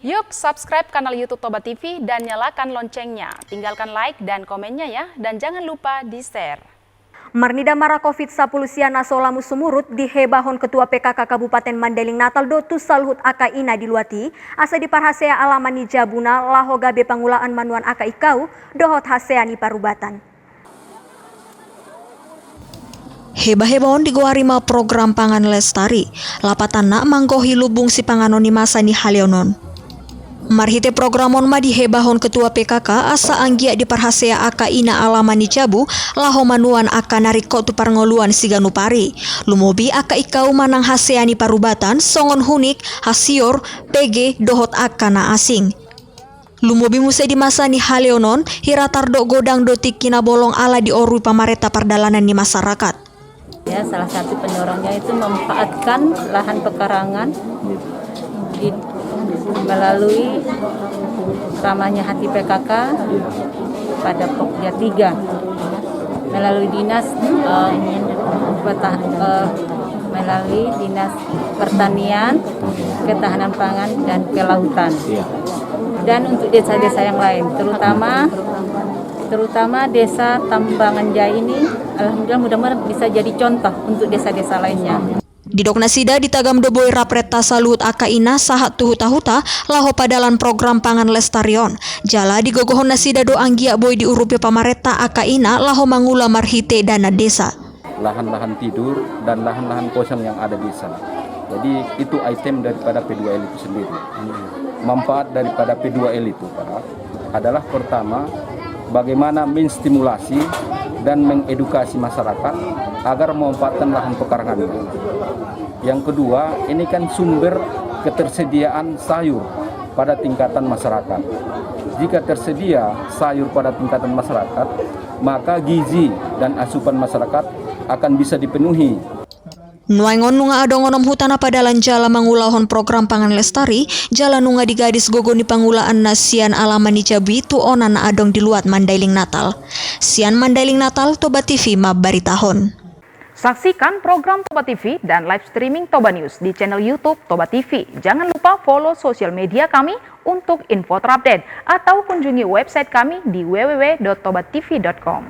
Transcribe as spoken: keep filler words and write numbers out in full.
Yuk, subscribe kanal YouTube Toba T V dan nyalakan loncengnya. Tinggalkan like dan komennya ya, dan jangan lupa di-share. Marnida mara covid sampulu sia na so lamu sumurut, dihebahon Ketua P K K Kabupaten Mandailing Natal do tu saluhut angka ina di luat i, asa diparhasea alaman ni jabuna laho gabe pangulaan manuan angka ingkau dohot hasea ni parubatan. Hebaheba on digoari ma program pangan lestari, lapatanna manggohi lumbung sipanganon ni masa ni haleon on. Marhite program on ma dihebahon Ketua P K K asa anggiat diparhasea angka ina alaman ni jabu laho manuan angka na ringkot tu parngoluan siganup ari, lumobi angka ingkau manang hasea ni parubatan songon hunik, hasior, pege, dohot angka na asing. Lumobi muse di masa ni haleon on, hira tardok godang do tingki na bolong ala diorui pamarenta pardalanan ni masyarakat. Ya, salah satu pendorongnya itu memanfaatkan lahan pekarangan di, melalui ramahnya hati P K K pada Pokja tiga, melalui dinas, eh, petah-, eh, melalui dinas pertanian, ketahanan pangan, dan kelautan. Iya. Dan untuk desa-desa yang lain, terutama, terutama desa Tambangan Jaya ini, alhamdulillah, mudah-mudahan bisa jadi contoh untuk desa-desa lainnya. Didok nasida, ditagam do boi rap renta saluhut angka ina sahat tu huta-huta laho padalan program pangan lestari on. Jala digogohon nasida do anggiat boi diurupi pamarenta angka ina laho mangula marhite dana desa. Lahan-lahan tidur dan lahan-lahan kosong yang ada di sana. Jadi, itu item daripada P dua L itu sendiri. Manfaat daripada P dua L itu, Pak, adalah pertama, bagaimana menstimulasi dan mengedukasi masyarakat agar memanfaatkan lahan pekarangannya. Yang kedua, ini kan sumber ketersediaan sayur pada tingkatan masyarakat. Jika tersedia sayur pada tingkatan masyarakat, maka gizi dan asupan masyarakat akan bisa dipenuhi. Nuaeng on nunga adong onom huta na padalan jala mangulahon program pangan lestari, jala nunga digadis gogo ni pangulaanna sian alaman ni jabu i tu onan na adong di luat Mandailing Natal. Sian Mandailing Natal, Toba T V mambaritahon. Saksikan program Toba T V dan live streaming Toba News di channel YouTube Toba T V. Jangan lupa follow sosial media kami untuk info terupdate atau kunjungi website kami di w w w dot toba t v dot com.